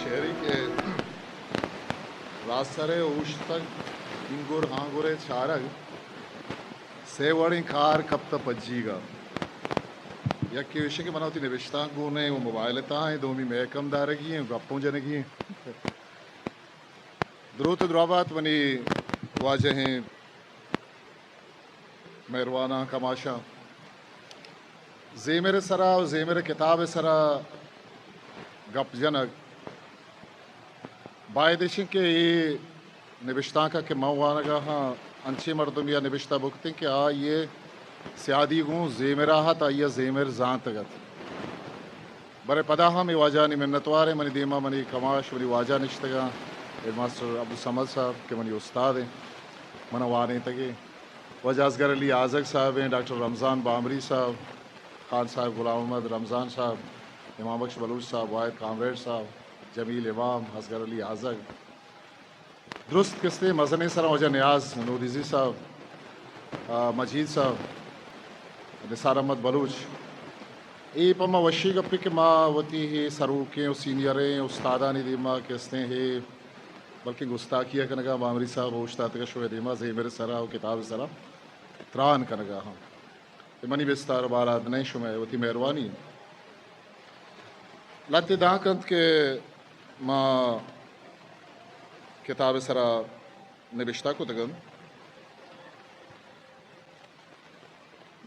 شعرے کہ راستر ءَ اوشتگ، اینگر آنگر ءَ چارگ، سے وڑیں کار کپتہ پجیگ ءَ۔ یکے ایش کہ من وتی نبشتانک گون ایں، وہ موبائل ءِ تہا ایں، دومی مئیک ہم دارگی ایں، گپ ہم جنگی ایں۔ دروت ءُ دراہ بات منی واجہیں مہرواناں، کماشاں۔ زیمر ءِ سرا ءُ زیمر ءِ کتاب ءِ سرا گپ جنگ، باید اش انت کہ اے نبشتانک ءَ کہ من وانگ ءَ آں، انچیں مردمے ءَ نبشتہ بکتیں کہ آئی ءِ سیادی گوں زیمر ءَ ات، آئی ءَ زیمر زانتگ ات۔ بلے پدا ہم اے واجہانی منتوار ایں، منی دیما منی کماش، منی واجہ نشتگاں، ہیڈ ماسٹر عبدالصمد صاحب کہ منی استاد ایں، من ءَ وانینتگیں۔ واجہ اصغر علی آزگ صاحب ایں، ڈاکٹر رمضان بامری صاحب، خان صاحب غلام محمد رمضان صاحب، امام بخش بلوچ صاحب، واحد کامریڈ صاحب، جمیل امام، اصغر علی آزگ، درست کستیں مزنیں سراں واجہ نیاز نودیزی صاحب، آ، مجید صاحب، نثار احمد بلوچ۔ اے پہ ما وشی گپے کہ ما وتی ہے سروکیں ءُ سینئریں استادانی دیما کستیں ہے بلکیں گستاکی ءَ کنگا، بامری صاحب اوشتاتگا شوئے دیما زیمر سرا ءُ کتاب سرا تران کنگا ہاں۔ اے منی بستار ءُ بالاد نہ ایں، شمئے وتی مہروانی۔ لہتے دانک انت کہ ما کتاب ءِ سرا نبشتہ کتگ انت،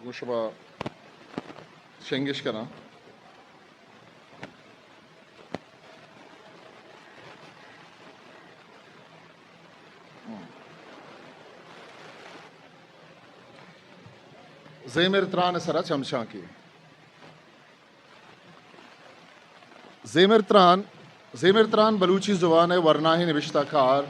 گوں شما شنگش کناں۔ زیمر تران ءِ سرا چمشانکے۔ زیمر تران، زیمر تران بلوچی زبان ءِ ورناہیں نبشتہ کار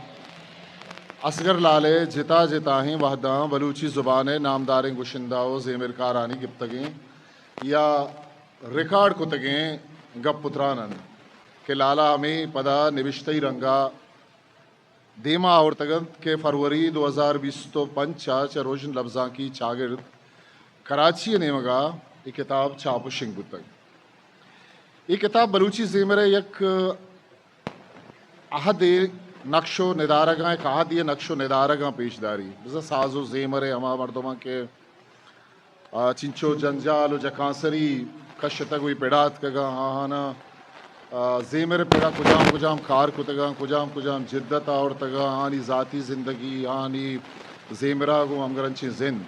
اصغر لال ءِ جتا جتاہیں وہداں بلوچی زبان ءِ نامداریں گشندہ ءُ زیمرکارانی گپتگیں یا ریکارڈ کتگیں گپ ءُ تران انت کہ لال ءَ ہمے پدا نبشتہی رنگ ءَ دیما آورتگ انت کہ فروری دو ہزار بیست ءُ پنچ ءَ چہ روژن لبزانکی چاگرد کراچی ءِ نیمگ ءَ اے کتاب چاپ ءُ شنگ بوتگ۔ اے کتاب بلوچی زیمر ءِ یک عہدے نقش ءُ ندارگاں، یک عہدے نقش ءُ ندارگاں پیش داری۔ بزاں ساز ءُ زیمر ءِ ہما مردماں کہ آ، چنچو جنجال ءُ جکانسری کشتگ ءُ پڑ ءَ اتکگاں، آہاناں، آ، زیمر ءِ پڑ ءَ کجام کجام کار کتگاں، کجام کجام جدت آورتگاں، آہانی ذاتی زندگی، آہانی زیمر ءَ گوں ہمگرنچیں زند۔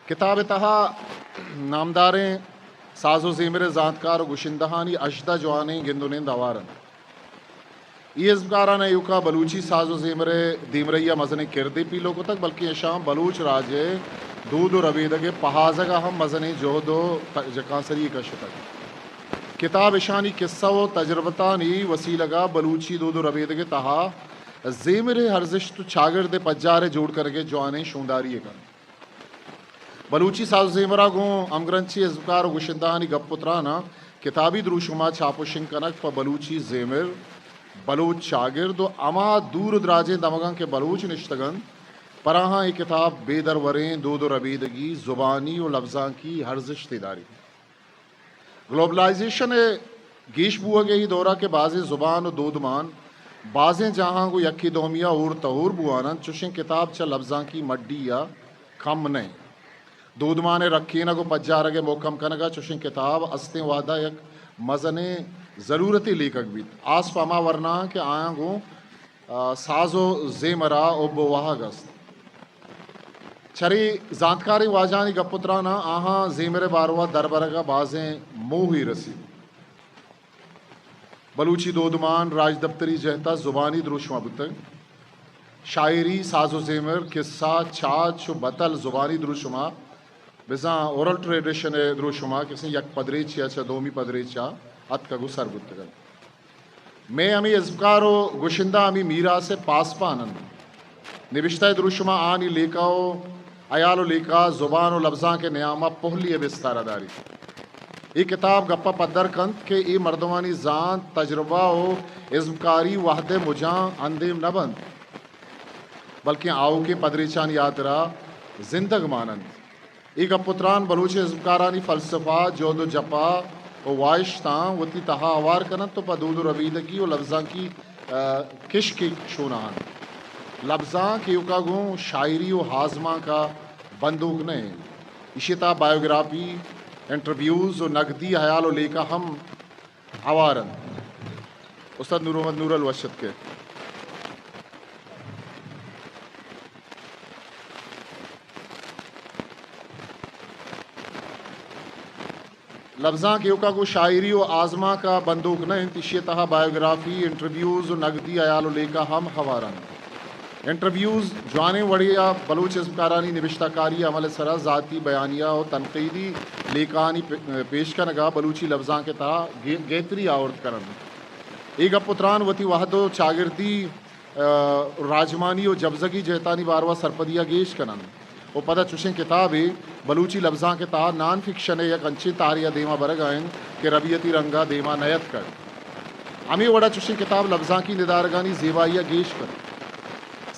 کتاب ءِ تہا نامداریں ساز ءُ زیمر ءِ زانتکار ءُ گشندہانی ہژدہ جوانیں گند ءُ نند ہوار انت۔ اے ازمکاران ءَ ایوکا بلوچی ساز ءُ زیمر ءِ دیمرئی ءَ مزنیں کردے پیلو کتگ، بلکیں اشاں بلوچ راج ءِ دود ءُ ربیدگ ءِ پہازگ ءَ ہم مزنیں جہد ءُ ت-، جکانسری کشتگ۔ کتاب اشانی کسہ ءُ تجربتانی وسیلگ ءَ بلوچی دود ءُ ربیدگ ءِ تہا زیمر ءِ ارزشت ءُ چاگرد ءِ پجار ءِ جوڑ کنگ ءِ جوانیں شونداری ءَ کنت۔ بلوچی ساز ءُ زیمر ءَ گوں ہمگرنچیں ازمکار ءُ گشندہانی گپ ءُ تراناں کتابی دروشم ءَ چاپ ءُ شنگ کنگ پہ بلوچی زیمر، بلوچ چاگرد ءُ ہما دور ءُ دراجیں دمگاں کہ بلوچ نشتگ انت، پراہاں اے کتاب بے دروریں دود ءُ ربیدگی، زبانی ءُ لبزانکی ارزشتے داریت۔ گلوبلائزیشن ءِ گیش بوہگ ءِ اے دور ءَ کہ بازیں زبان ءُ دودمان بازیں جاہاں گوں یکے دومی ءَ ہور تہور بوان انت، چشیں کتاب چہ لبزانکی مڈی ءَ کم نہ انت۔ دودمان ءِ رکینگ ءُ پجارگ ءِ مہکم کنگ ءَ چشیں کتاب استیں وہد ءَ یک مزنیں ضلورتے لیکگ بیت، ہاس پہ ہما ورناہاں کہ آیاں گوں آ، ساز ءُ زیمر ءَ حب ءُ واہگ است۔ چرے زانتکاریں واجہانی گپ ءُ تراناں آہاں زیمر ءِ باروا دربرگ ءَ بازیں موہے رسیت۔ بلوچی دودمان راجدپتری جہت ءَ زبانی دروشم ءَ بوتگ۔ شاعری، ساز ءُ زیمر، کسہ، چاچ ءُ بتل زبانی دروشم ءَ، بزاں اورل ٹریڈیشن ءِ دروشم ءَ کسیں یک پدریچے ءَ چہ دومی پدریچ ءَ اتکگ ءُ سر بوتگ انت۔ مئے ہمے ازمکار ءُ گشندہ ہمے میراث ءِ پاسپان انت۔ نبشتہ ءِ دروشم ءَ آہانی لیکہ ءُ ہیال ءُ لیکہ، زبان ءُ لبزانک ءِ نیام ءَ پہلی ءِ بستار ءَ داریت۔ اے کتاب گپ ءَ پدر کنت کہ اے مردمانی زانت، تجربہ ءُ ازمکاری وہد ءِ مجاں اندیم نہ بنت، بلکیں آؤکیں پدریچانی ہاترا زندگ مان انت۔ اے گپ ءُ تران بلوچ ازمکارانی فلسفہ، جہد ءُ جپا، و واہشتاں وتی تہا ہوار کن انت و پہ دود و ربیدگی و لبزانکی، آ، کشکے شوناہان۔ لبزانک ایوکا گوں شاعری و آزمانک ء بندوک نہ انت۔ ایشی ء تہا بائیوگرافی، انٹرویوز و نگدی ہیال و لیکہ ہم ہوار انت۔ استاد نور محمد نورل وش اتکے۔ لبزانک ایوکا گوں شاعری و آزمانک ء بندوک نہ انت، ایشی ء تہا بائیوگرافی، انٹرویوز و نگدی ہیال و لیکہ ہم ہوار انت۔ انٹرویوز جوانیں وڑے ء بلوچ ازمکارانی نبشتہ کاری ء عمل ء سرا ذاتی بیانیہ و تنقیدی لیکہانی پہ-، پیش کنگ ء بلوچی لبزانک ء تہا گے-، گہتری آورت کن انت۔ اے گپ و تران وتی وہد و چاگردی، آ، راجمانی و جبزگی جہتانی باروا سرپدی ء گیش کن انت و پدا چشیں کتابے بلوچی لبزانک ء تہا نان فکشن ء یک انچیں تہرے ء دیما برگ ء انت کہ ربیتی رنگ ء دیما نیتکگ۔ ہمے وڑ ء چشیں کتاب لبزانکی ندارگانی زیبائی ء گیش کنت۔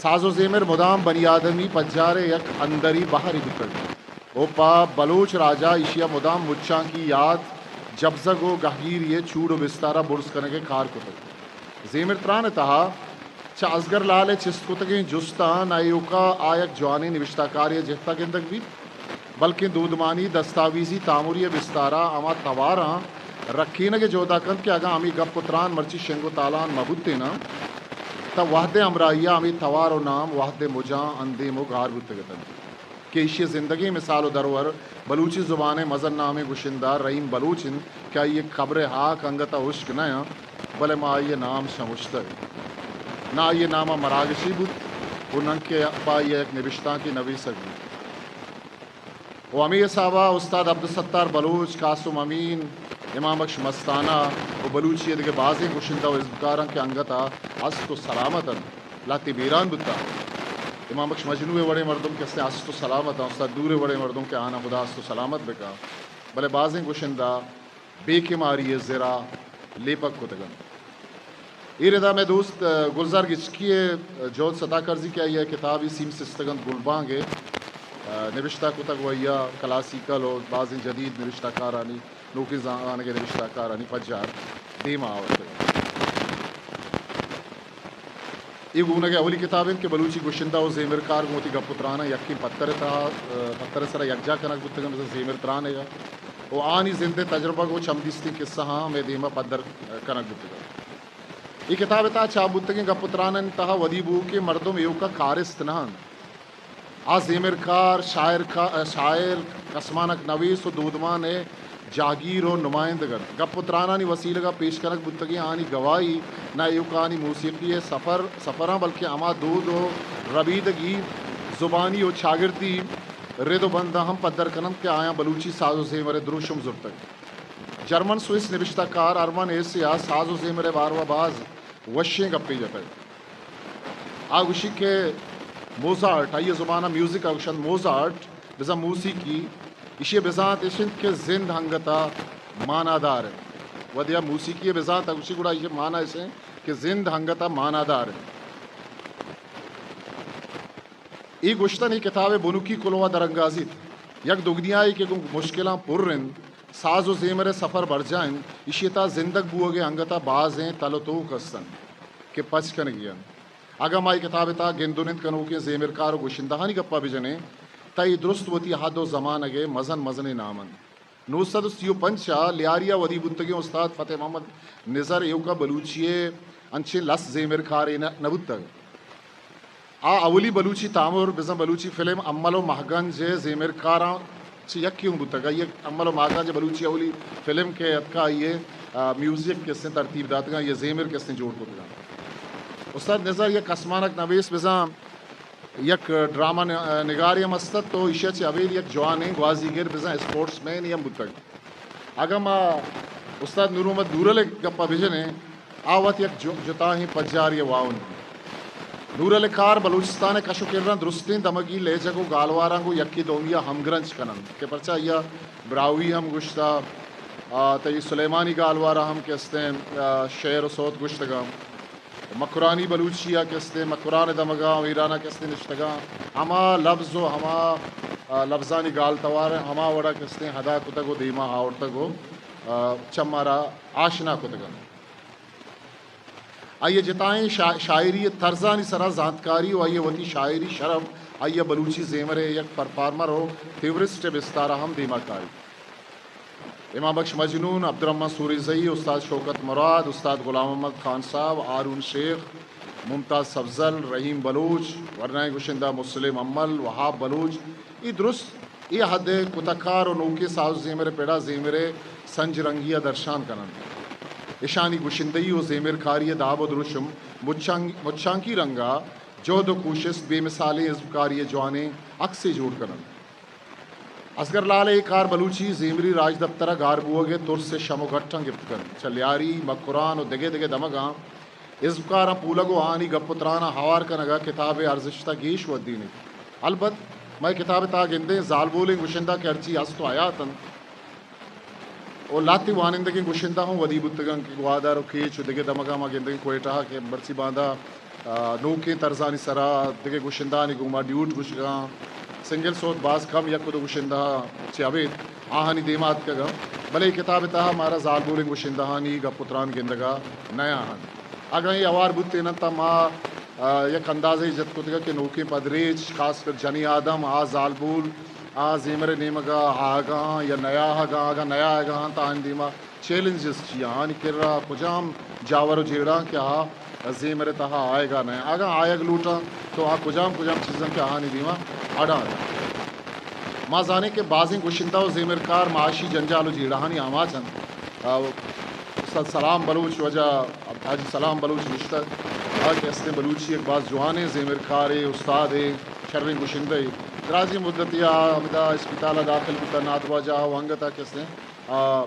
ساز و زیمر مدام بنی آدمی پجار ء یک اندری بہرے بوتگ و پہ بلوچ راج ء ایشی ء مدام مچانکی یات، جبزگ و گہگیری ء چوڑ و بستار ء برز کنگ ء کار کتگ۔ زیمر تران ء تہا چہ ازگر لال ء چست کتگیں جستاں نہ ایوکا آ یک جوانیں نبشتہ کارے ء جہت ء گندگ بیت، بلکیں دودمانی دستاویزی تامری ء بستار ء ہما تواراں رکینگ ء جہد ء کنت کہ اگاں ہمے گپ و تران مرچی شنگ و تالان مہ بوتیناں، تہ وہد ء ہمراہی ء ہمے توار و نام وہد ء مجاں اندیم و گار بوتگ اتنت۔ کہ ایشی ء زندگیں مثال و درور بلوچی زبان ء مزن نامیں گشندہ رحیم بلوچ انت کہ آئی ء قبر ء ہاک انگت ء ہشک نہ انت، بلے ما آئی ء نام شمشتگ، نہ آئی ء نام ء مراگشے بوت و ننکہ پہ آئی ء یک نبشتانکے نویسگ بوت۔ و ہمے حساب ء استاد عبدالستار بلوچ، قاسم امین، امام بخش مستانہ و بلوچی ء دگہ بازیں گشندہ و ازمکاراں کہ انگت ء ہست و سلامت انت، لہتے بیران بوتاں۔ امام بخش مجنو ء وڑیں مردم کہ استیں ہست و سلامت آں، استاد نور ء وڑیں مردم کہ آناں خدا ہست و سلامت بکا، بلے بازیں گشندہ بے کماری ء زرا لیپگ کتگ انت۔ اے ردا مئے دوست، ء، گلزار گچکی ء جہد ستا کرزی کہ آئی ء کتابے سیم سستگ انت گلبانگ ء، ء، نبشتہ کتگ و آئی ء کلاسیکل و بازیں جدید نبشتہ کارانی نوکیں زمانگ ء نبشتہ کارانی پجار دیما آورتگ۔ اے گونگ ء اولی کتاب انت کہ بلوچی گشندہ و زیمرکار گوں وتی گپ و تراناں یکیں پتر ء تہا، پتر ء سرا یکجاہ کنگ بوتگ انت، بزاں زیمر تران ء و آنی زند ء تجربگ و چمدیستیں کسہاں مئے دیما پدر کنگ بوتگ انت۔ اے کتاب ء تہا چاپ بوتگیں گپ و ترانانی تہا ودی بوؤکیں مردم ایوک ء کارست نہ انت۔ آ زیمرکار، شاعر کا-، شاعر، کسمانک نویس و دودمان ء جاگیر و نمائندگ انت۔ گپ و ترانانی وسیلگ ء پیش کنگ بوتگیں آنی گواہی نہ ایوکانی موسیقی ء سفر، سفراں، بلکیں ہما دود و ربیدگی، زبانی و چاگردی رد و بنداں ہم پدر کن انت کہ آیاں بلوچی ساز و زیمر ء دروشم زرتگ۔ جرمن سوئس نبشتہ کار ہرمن ہیسے ء ساز و زیمر ء باروا باز وشیں گپے جتگ۔ آ گوشی کہ موزارٹ، آئی ء زبان ء میوزک ء گوشنت موزارٹ، بزاں موسیقی، ایشی ء بزانت اش انت کہ زند انگت ء مانادار انت۔ وھدے آ موسیقی ء بزانت ء گوشی گڑا ایشی ء مانا اش انت کہ زند انگت ء مانادار انت۔ اے گوشتن اے کتاب ء بنکی کلوہ ء درانگازیت۔ یک دگنیاے کہ گوں مشکلاں پر انت، ساز و زیمر ء سفر برجاہ انت، ایشی ء تہا زندگ بوگ ء انگت ء بازیں تل و توک است انت کہ پچ کنگی انت۔ اگاں ما اے کتاب ء تہا گند و نند کنوکیں زیمرکار و گشندہانی گپ ء بجنیں، تہ اے درست وتی حد و زمانگ ء مزن مزنیں نام انت۔ نو سد و سی و پنچ ء لیاری ء ودی بوتگیں استاد فتح محمد نزر ایوک ء بلوچی ء انچیں لس زیمرکارے نہ، نہ بوتگ۔ آ اولی بلوچی تامر بزاں بلوچی فلم امل و مہگنج ء زیمرکاراں چہ یکے اوں بوتگ۔ آئی ء امل و مہگنج ء بلوچی اولی فلم کہ اتکا آئی ء، آ، میوزک کہ استیں ترتیب داتگاں، آئی ء زیمر کہ استیں جوڑ کتگاں۔ استاد نزر یک کسمانک نویس بزاں یک ڈرامہ ن-، نگارے ہم است ات و ایشی ء چہ ابید یک جوانیں گوازیگر بزاں اسپورٹس مین ہم بوتگ۔ اگاں ما استاد نور محمد نورل ء گپ ء بجنیں، آ وت یک جو-، جتاہیں پجارے ء واہند انت۔ نورل ء کار بلوچستان ء کش و کراں درستیں دمگی لہجگ و گالواراں گوں یکے دومی ء ہمگرنچ کن انت کہ پرچا آئی ء براہوئی ہم گوشتہ، آ، تئی سلیمانی گالوار ء ہم کہ استیں، آ، شعر و سوت گوشتگاں۔ مکرانی بلوچی ء کہ استیں، مکران ء دمگاں و ایران ء کہ استیں نشتگاں، ہما لبز و ہما، آ، لبزانی گال توار ہما وڑا کہ استیں ہدا کتگ و دیما آورتگ و آ، چہ مارا آشنا کتگ انت۔ آئی ءِ جتائیں شا-، شاعری ءِ طرزانی سرا زانتکاری و آئی ءِ وتی شاعری شرپ آئی ءَ بلوچی زیمر ءِ یک پرفارمر و تھیورسٹ ءِ بستار ءَ ہم دیما کاریت۔ امام بخش مجنون، عبدالرحمن سوریزئی، استاد شوکت مراد، استاد غلام محمد خان صاحب، ہارون شیخ، ممتاز سبزل، رحیم بلوچ، ورنائیں گشندہ مسلم امل، وہاب بلوچ، اے درست اے حد ءِ کتہ کار و نوکیں ساز و زیمر ءِ پڑا زیمر ءِ سنج رنگی ءَ درشان کن انت۔ اشانی گشندہی و زیمرکاری ءِ داب و دروشم مچانگ-، مچانکی رنگ ءَ جہد و کوشست بے مثالیں ازمکاری ءِ جوانیں عکسے جوڑ کن انت۔ اصغر لال ءِ اے کار بلوچی زیمری راجدپتر ءَ گار بوگ ءِ ترس ءِ شم و گٹاں گپت کنت۔ چہ لیاری، مکران و دگہ دگہ دمگاں ازمکاراں پولگ و آہانی گپ و تراناں ہوار کنگ ءَ کتاب ءِ ارزشت ءَ گیش ودینیت۔ البت مئے کتاب ءِ تہا گندیں زالبولیں گشندہ کہ ہرچی ہست و حیات انت، و لہتے وانندگیں گشندہ ہم ودی بوتگ انت کہ گوادر و کیچ و دگہ دمگاں ما گندگیں کوئٹہ ءَ کہ مرچی باندا، آ، نوکیں طرزانی سرا دگہ گشندہانی گوما ڈیوٹ گوشگاں، سنگل سوت باز کم یک و دو گشندہ چہ ابید آہانی دیما اتکگ انت، بلے اے کتاب ءِ تہا مارا زالبولیں گشندہانی گپ و تران گندگ ءَ نیاہنت۔ اگاں اے ہوار بوتین انت تہ ما، آ، یک اندازے جت کتگ کہ نوکیں پدریچ، خاص کر جنی آدم، آ زالبول، آ زیمر ءِ نیمگ ءَ آہگاں یا نیاہگاں، اگاں نیاہگاں تہ آہانی دیما چیلنجز چی آں؟ آہانی کرا کجام جاور و جیڑاں کہ آ زیمر ءِ تہا آیگ ءَ نہ انت؟ اگاں آیگ لوٹاں تو آ کجام کجام چیزاں کہ آہانی دیما اڑاں؟ ما زانیں کہ بازیں گشندہ و زیمرکار معاشی جنجال و جیڑہانی آماچ انت۔ آ، استاد سلام بلوچ، واجہ حاجی سلام بلوچ نشتگ، آ کہ استیں بلوچی یک باز جوانیں زیمرکارے، استادے، شریں گشندہے۔ درازیں مدتے آ ہمدا اسپتال ءَ داخل بوتگ، نادواہ جاہ و انگت آ کہ استیں، آ،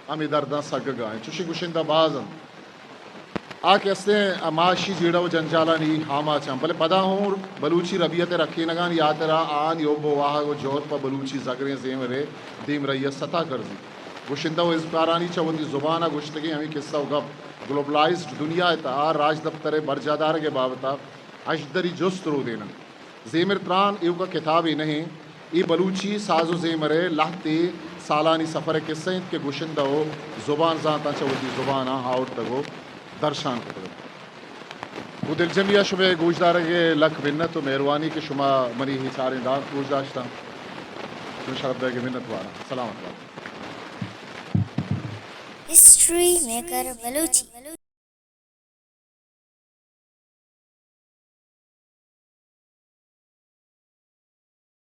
ہمے درداں سگگ ءَ انت۔ چوشیں گشندہ باز انت۔ آ کہ استیں معاشی جیڑہ و جنجالانی آماچ انت، بلے پدا ہوں بلوچی ربیت ءِ رکینگانی ہاترا آہانی حب و واہگ و جہد پہ بلوچی زگریں زیمر ءِ دیمرئی ءَ ستا کرزیت۔ گشندہ و ازمکارانی چہ وتی زبان ءَ گوشتگیں ہمے کسہ و گپ گلوبلائزڈ دنیا ءِ تہا راجدپتر ءِ برجاہ دارگ ءِ بابت ءَ اژدری جست رودین انت۔ زیمر تران ایوک ءَ کتابے نہ انت، اے بلوچی ساز و زیمر ءِ لہتے سالانی سفر ءِ کسہ انت کہ گشندہ و زبان زانتاں چہ وتی زباناں آورتگ و درشان کتگ انت۔ گوں دلجمی ءَ شمئے گوشدارگ ءِ لک منت و مہروانی کہ شما منی اے چاریں دانک گوش داشتاں۔ شمئے شرپ دئیگ ءِ منت واراں۔ سلامت بات۔ ہسٹری میکر بلوچی۔